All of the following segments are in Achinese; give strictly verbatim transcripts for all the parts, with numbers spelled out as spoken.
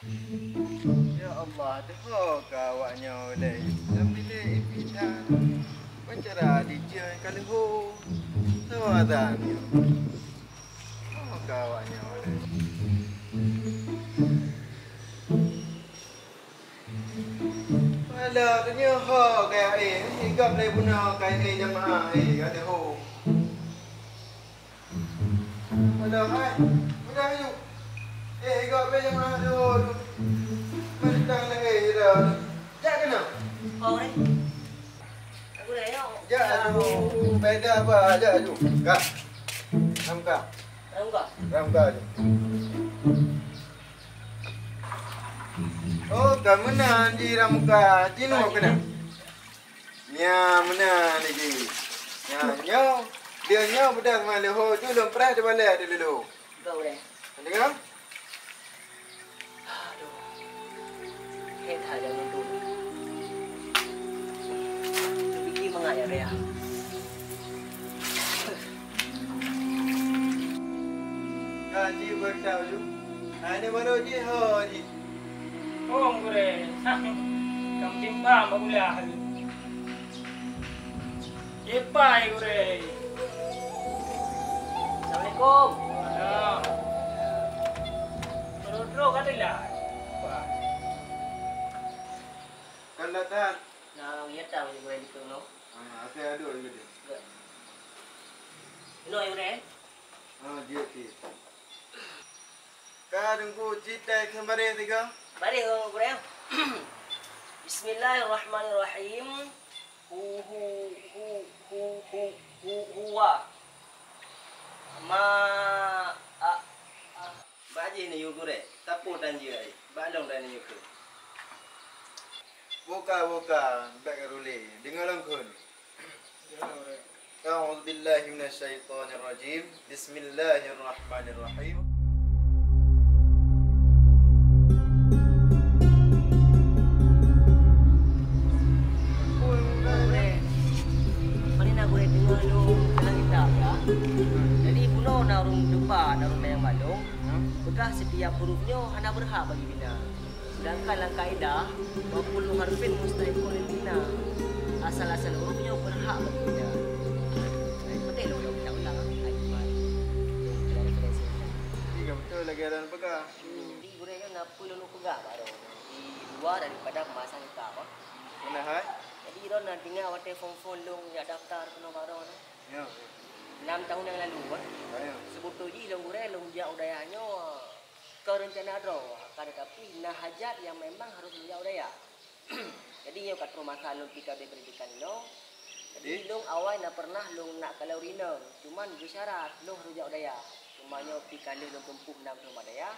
Ya Allah, deuh ho ka awak nyoe lé. Lam bilék ié pih that. Beucara dijeueng ka leuho. Soe azan nyoe? Ho ka awak nyoe lé. Alah, nyoe ho kaya éh, higop lé bunoe kaya éh jamaah éh, ka leuho. Alah, hai. Udah, yuk. Éh, higop lé jamaah leuho tu. Mantang lagèe dah. Jak keunoe. Oh, eh. Aku dah, yuk. Jak, aduh. Beda apa? Jak, aduh. Ka. Ramka. Ramka. Ramka, aduh. Oh, ka meunan di Ramka. Jinoe keunan. Nya meunan lagi. Nya, nyoe. Dia nyoe peugah teuma leuho ju lôn preh di balèe di lulu. Enggak boleh. Dengar? Aduh. Hét that jameun tu. Teupikir mangat ya, Raya. Ka jih beutôi ju. Hai ni baru jih ho jih. Oh, gurèe. Kam timbang bak ulah. Ipai, gurèe. Assalamualaikum. Waalaikumsalam. Terus-terus kata lah. Wah. Kan datang. Nah, iya tahu ni gurèe di kono. Ah, asai aduk juga dia. Enggak. Inoe, gurèe. Ah, dia okey. Ka Teungku, cit tai kheun baréh sigoe. Baréh, Gurèe. Bismillahirrahmanirrahim. Hu, hu, hu, hu, hu, hu, huwa. Ma, a, a. Bak jih neuyue Gurèe, tapo tan jih ai. Bak lôn dah neuyue kheun. Buka, buka, bèk ka rulé. Deungoe lôn kheun. A'udzubillahi minasyaitonirrajim. Bismillahirrahmanirrahim. Pane na gurèe teungoh lôn dalam kitab, ya. Jadi, bunoe na ureueng deupa, na ureueng dayang mandum. Peugah setiap huruf nyoe hana beurhak bagi bina. Sedangkan lam kaedah, wa kullu harfin mustahiqqun lil bina. Asal-asal huruf nyoe beurhak bagi bina. Nah, itu penting lôn ulang-ulang, ah. Ai, cuma ada referensi. Iya, betul lagi ada peugah. Jadi, gurèe nyoe na peue lôn peugah baroe di luwa daripada pembahasan kita, apa? Mana hai? Jadi, droeneuh na teuingat watèe phon-phon lôn jak daftar keunoe baroe nyoe? Ya, ya. Enam tahun yang lalu, kan? Ya, ya. Seubeutôi jih lôn gurèe lôn jak u dayah nyoe, Kon reuncana droe, akan tetapi na hajat nyang memang harôh lôn jak u dayah. Jadi, nyoe ka troh masa lôn pih ka abéh pendidikan inoe. Jadi, jadi? Lôn awai na pernah lôn nak kalon ureueng inong, cuman geusyarat lôn harôh jak u dayah. Cuma nyoe pih ka lheueh lôn tumpôh nam thôn bak dayah,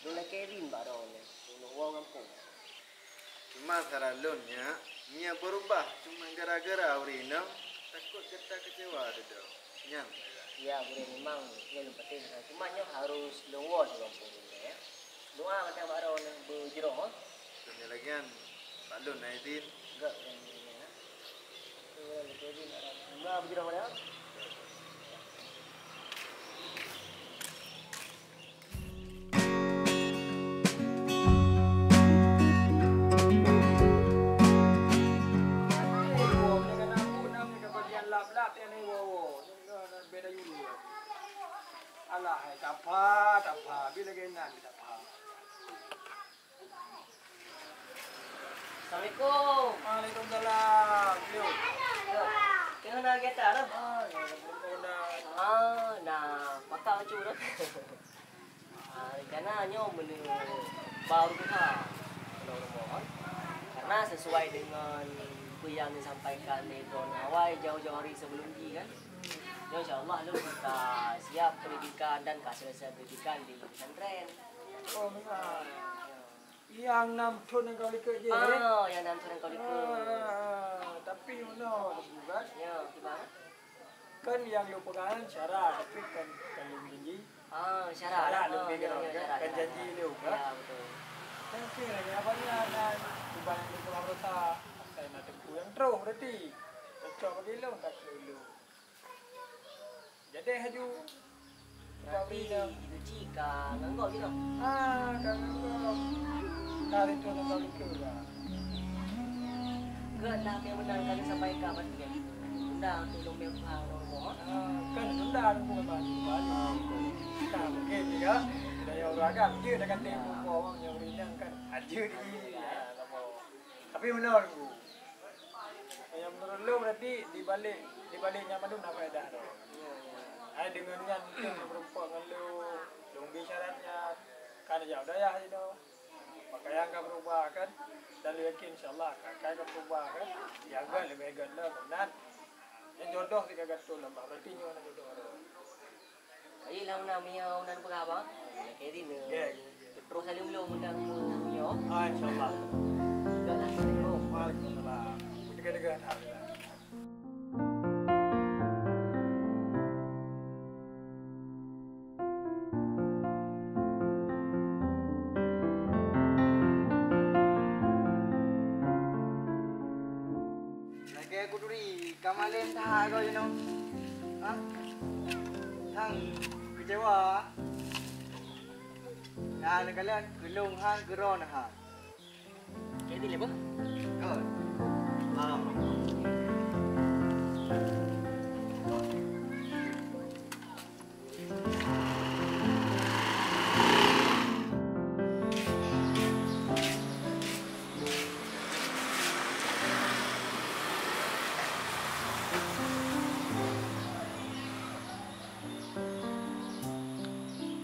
lôn lakèe idhin bak droeneuh, lôn woe gampông. Cuma saran lôn nyan, nyoe beurubah, cuma gara-gara ureueng inong takot gata keucewa dudoe. Nyan saran. Ya, gurèe, memang nyoe lôn patéh saran. Cuma nyoe harôh lôn woe sigoe gampông, ya. Doa mantong bak droeneuh beujroh, ha? Lôn nyan lagèe nyan, bak lôn na idhin. Enggak, bukan idhin, ya. Lôn nyan idhin, doa beujroh, ya. Alah, hai, tapha, tapha. Bila lagèe nyan tapha. Assalamualaikum. Waalaikumsalam. Yo. Yo. Keuhana gata lah. Ah, ya, ya, keuhana. Ah, nah, pakak lucu dah. Ah, rencana nyoe meunyoe baru buka. Kalau rumoh, kan? Karena sesuai dengan apa yang disampaikan di tahun awal, jauh-jauh hari sebelum ni, kan? Nyoe, insya Allah, lôn ka siap pendidikan dan ka selesai pendidikan di pesantren. Oh, benar. Ya. Nyang nam thôn nyang ka likot jih, eh? Ah, nyang nam thôn nyang ka likot. Ah, tapi meunoe, Tuan. Ya, gimana? Kan nyang lôn peugah nyan syarat, tapi kan, kan lôn janji. Ah, syarat. Syarat lôn peugah, ya, ya, kan? Syarat, kan syarat, janji syarat. Lôn, kan? Ya, betul. Kan kira ni apa ni, ada perubahan di Pulau Rota. Asai na teungku nyang troh berarti. Cocok bagi lôn, tak perlu. Jadi haju. Berarti itu cika nganggok gitu. Ah, ka nganggok. Ka itu nganggok itu lah. Ke nak yang menang kali sampai ke apa dia? Undang tu dong yang ah, dong rumah. Ah, kan undang aku balik. Nah, mungkin juga. Ada yang orang agak dia dah kata yang rumah yang orang kan. Ada di sini. Ya, tak mau. Tapi benar, Bu. Yang menurut lo berarti di balik, di balik nyan mandum na faedah tu. Ai dengan nyan mungkin berupa ngon lo, lo bi syarat nyan, kan jak dayah je tu. Pakaian ka berubah kan, dan lo yakin insya Allah kakai ka berubah kan. Jaga lebih hebat lah, benar. Yang jodoh tiga gatul lah, berarti nyonya jodoh tu. Ayolah, meunan meunyoe nan peugah, Bang. Oke, dina. Ya, ya, ya. Terus salim dulu meunan keu nyoe. Ah, insya Allah. Enggak lah, Assalamualaikum. Waalaikumsalam. Teuga-teuga, alhamdulillah. Lagèe kuduri, ka malém that goe jinoe. Ha? Hang keucewa. Nah, neukalon keu lôn han, keu droeneuh han. Jadi lé, Bang? Kon. Malam.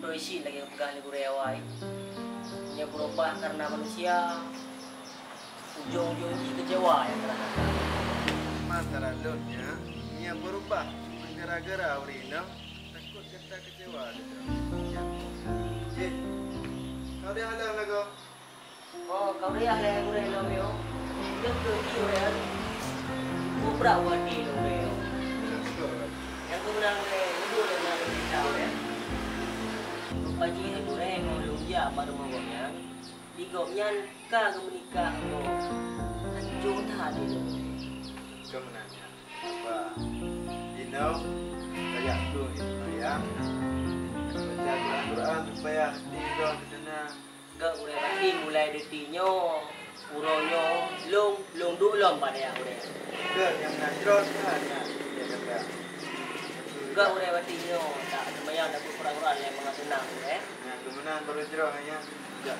Peue cit lagèe peugah lé gurèe awai, nyoe beurubah kareuna manusia, ujong-ujong jih keucewa nyang teurakata. Mantara lôn nyan, nyoe beurubah gara-gara ureueng inong takot gata keucewa lé droe. Jih, kau deh haleueng lagoe. Oh, kau deh haleueng gurèe lom nyoe. Jeuet keu jih ureueng. Bubrak u até lôn gurèe nyoe. Nyang keumeunang gurèe, uduk lé na lôn cerita ureueng. Rupa jih gurèe ngon lôn jak bak rumoh gobnyan. Di gobnyan ka geumeunikah ngon hanco that di lôn. Keumeunang nyan, apa? Inong, tajak keu seumayang. Baca Al-Quran supaya hati droe teuteunang. Geuh gurèe batin mulai detik nyoe, uroe nyoe, lôn, lôn duek lom bak dayah gurèe. Geuh nyang na jroh that na, ya kata. Geuh gurèe batin nyoe, tak seumayang, tak pura-pura lé mangat tunang gurèe. Nah, keumeunang baru jroh nyan. Jak.